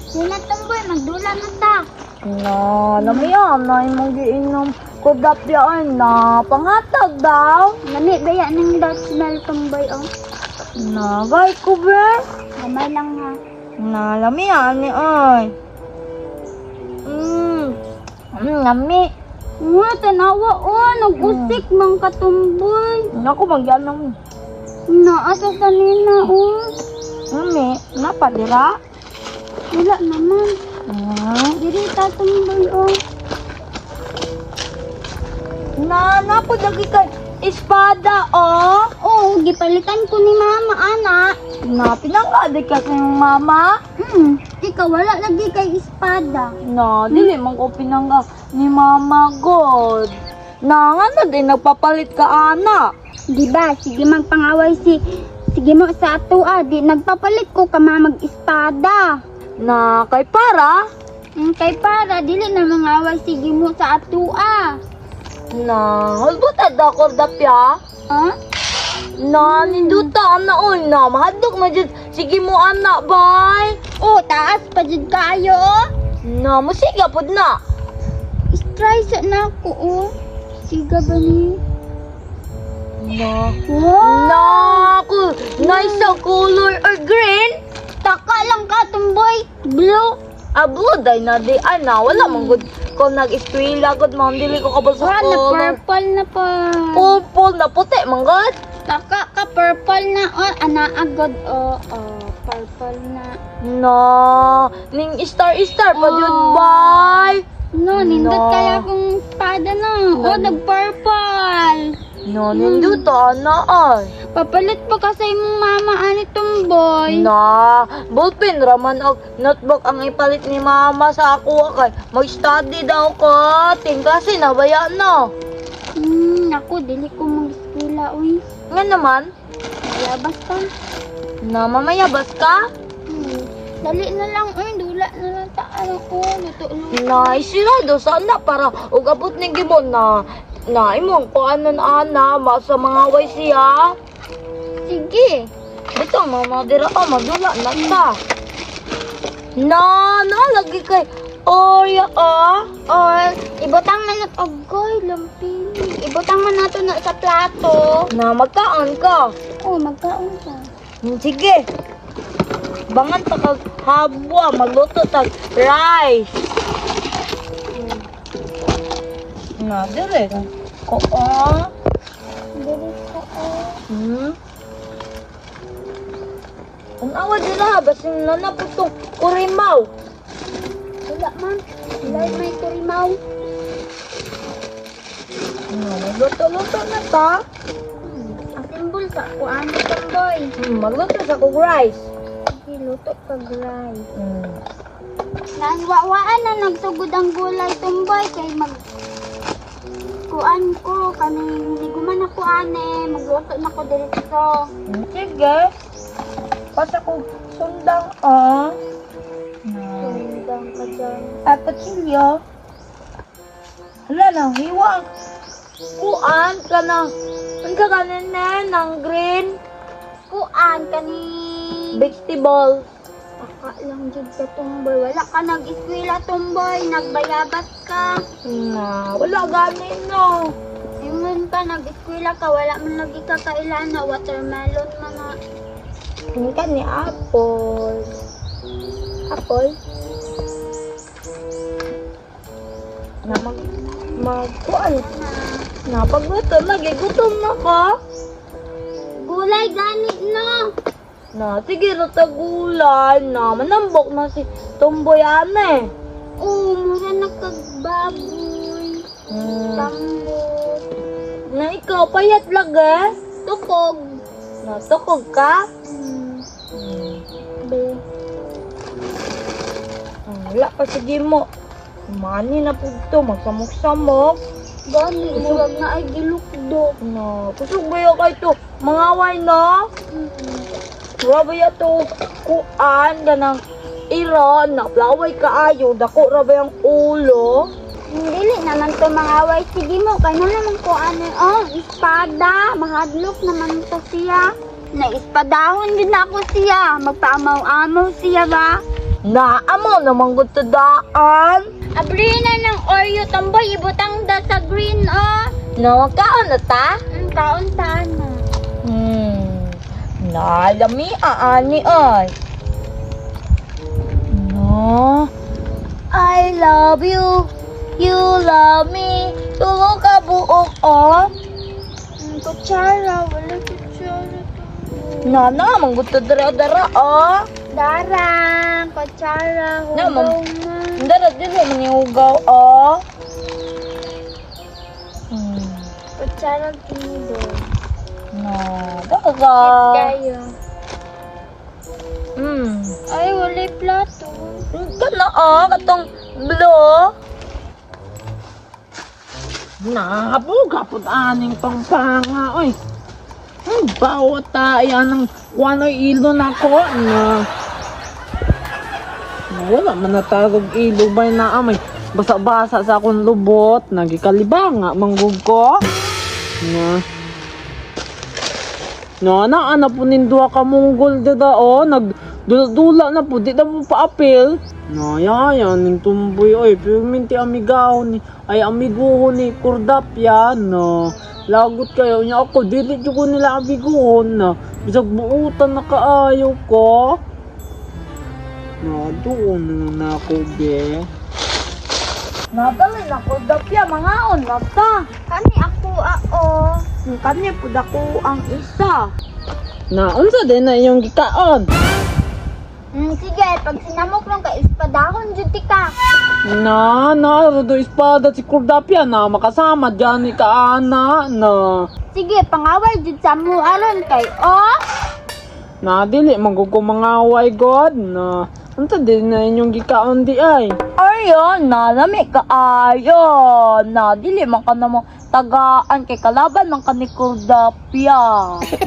Sina, tumboy, magdula na ta. Na, lamiya na imong giinom ko dapyaan na panghatag daw. Lami baya ng Dutch bell, tumboy, oh. Na, gay ko be. Gamay lang ha. Na, lamiya ni ay. Lami. Nga, tanawa, oh, nag-usik mang katumboy. Naku, magyanong. Naasa kanina, oh. Lami, napadira. Wala naman. Ah. Diri ta, tumboy, oh. Na, napod lagi kay espada, oh. Oh, gipalitan ko ni mama, ana. Na, pinanggadik ka sa iyong mama. Ikaw, wala lagi kay espada. Na, dili man ko pinangga ni mama god. Na, nga na din nagpapalit ka, ana. Di ba? Sige magpangaway si sige mo sa ato ah, di nagpapalit ko ka mag espada. Na, kay para. Kay para dili na mangaway sige mo sa ato ah. Na, hulbuta dakor dapya. Ha? Na, ninduta, ana, oy, na, mahadlok na jud. Sige mo, ana, bay. Oh, taas pa jud kayo. Oh. Na, musiga pod na. Try sa na ako oh. Siga ba ni? Na, Wow! na, ko, nice ang color or green. Taka lang ka tumboy. Blue. Ah, blue day na di, ana, wala man gud. Kung nag-eskwela gud, man, dili ko kabal sa Wala na color. purple na pa. Purple na puti, man gud. Taka ka purple na oh, ana agad oh, oh purple na. Na, ning star star pa jud, Oh. bay. No, nindot No. kaya kung espada no. Oh, nag-purple. Na, ninduta, ana, ay. Papalit pa ka sa imong mama ani tumboy. Na, ballpen raman og notebook ang ipalit ni mama sa ako kay mag-study daw ko. Ting kasi nabaya na. Naku, dili ko mag-eskwela uy. Nga naman, Mayabas ka. na mamayabas ka? Dali na lang uy, dula na lang ta ano ko, luto luto. Na isirado sana para og abot ni gimon na na imong kuanon ana ma sa mga way siya. Sige. Bitaw mama dira oh magdula na ta. Na na lagi kay Oreo ah. Or ibutang man na agoy lumpini. Ibutang man nato na sa plato. Na magkaon ka. Oh, magkaon ka. Sige. Bangan ta kag habwa, magluto tag rice. Na dire. Ko ah. Dili ko oh. Unawa dira basin na na putong kurimaw. Wala man. Wala may kurimaw. Na magluto-luto na ta. Assemble sa kuan tumboy. Magluto sa kog rice. Sige, luto kag rice. Nanwawaan na nagsugod ang gulay tumboy kay mag kuan ko kaning liguman ako ane magluto na ko diretso. Sige. Pasa kog sundang ah. Na. Sundang ka dyan. Ay, patsilyo. Hala na, hiwa ang kuan ka na. Ang kakanin na ng green Kuan kaning vegetable. Taka lang jud ka tumboy. Wala ka nag-eskwela tumboy, nagbayabas ka. Na, wala ganin no. Ingon ka nag-eskwela ka, wala man lagi ka kailan na watermelon mga Hindi ka ni apple. Apple. Na mag mag kuan. Na pagluto lagi gutom na ka. Gulay gani no. Na sige ra ta gulay na manambok na si Tomboy ane. Oh, mura na kag baboy. Tambok. Na ikaw payat lagi. Tukog. Na tukog ka. Be. Wala pa sige mo. Mani na pud to magsamok-samok. Gani, murag na ay gilukdo. Na kusog ba kay to? Mangaway no? Wala ba ya to kuan ganang iro na plaway kaayo dako ra ba yung ulo? Dili naman to mangaway. Sige mo, kay na naman ko ano, oh, espada. Mahadlok naman to siya. Na espadahon din ako siya. Magpaamaw-amaw siya ba? Naamo naman gud to daan. Abri na ng Oreo, tomboy, ibutang da sa green oh. No, kaon na ta? Ang kaon taan na. Nalami aani ay. No. I love you. You love me. Tulo ka buok oh. Kutsara, wala kutsara to. Na na mangguto dara dara oh. Darang, kutsara, Na, ma'am. hugaw ma. Dara dili man hugaw oh. Kutsara, tinidor. No, dara. Kayo. Ay, wala plato. Kana ah, katong blue. Nabuga pud aning pangpanga oy. Bawat tayo anang wanoy ilo na ko na. Wala man natagog ilo bay na amay. Basa-basa sa akong lubot, nagikalibanga manggug ko. Na. No, na ana po nin duha ka munggol dada o nag dula na po di na po paapil. No, ya ya ning tumboy oy, pero amigaw ni ay amiguhon ni Kurdapya no. Lagot kayo niya ako dili jud ko nila amiguhon na. Bisag buutan na kaayo ko. Na doon na na ako be. Nadali na ko dapya mangaon na ta. Kani ako, oh. Kani pud ako ang isa. Na unsa din na iyong gikaon? Sige, pag sinamok lang ka, ispadahon jud ti ka. Na na do espada si Kurdapya na makasama dyan ni kaana na. Sige, pangaway jud sa mo aron kay oh. Na dili man gud ko mangaway god na. Unsa din na inyong gikaon di ay? Ayo, nalami kaayo. Na dili man ka namo tagaan kay kalaban man ka ni Kurdapya.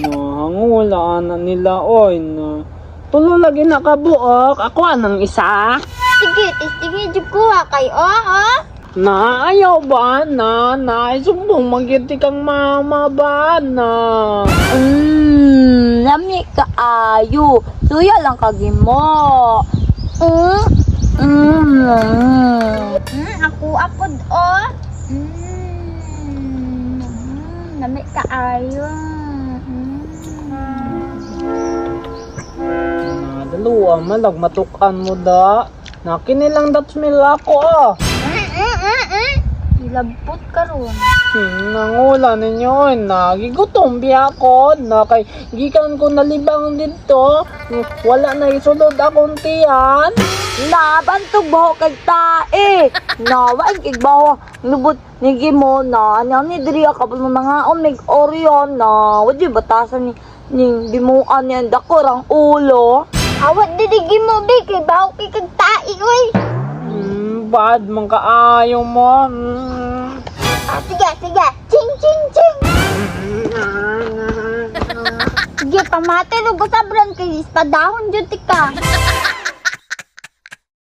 No, hangula na nila oy na. Tulo lagi na kabuok. Ako anang isa. Sige, testingin jud ko ha kay oh, oh. Na ayaw ba na na isumbong magyati kang mama ba na. Lami kaayo. Suya lang kagimo. Ako apod oh. Lami kaayo. Na dalawa malag matukan mo da. Na kinilang Dutch meal ako ah. Ilabot karon. Nangula ninyo oy nagigutom biya ako na kay gikan ko nalibang dito. Wala na isulod akong tiyan. Nabantog baho kag tae. Nawa kag baho lubot ni Gimo na ano ni diri ka pa mga mig Orion na wadi batasan ni ning bimuan ni ang dako rang ulo. Awat dili mo bi kay baho kay kag tai oy. Bad man kaayo mo. Ah, sige, sige. Ching ching ching. Sige, pamate og usabran kay ispadahon jud ti ka.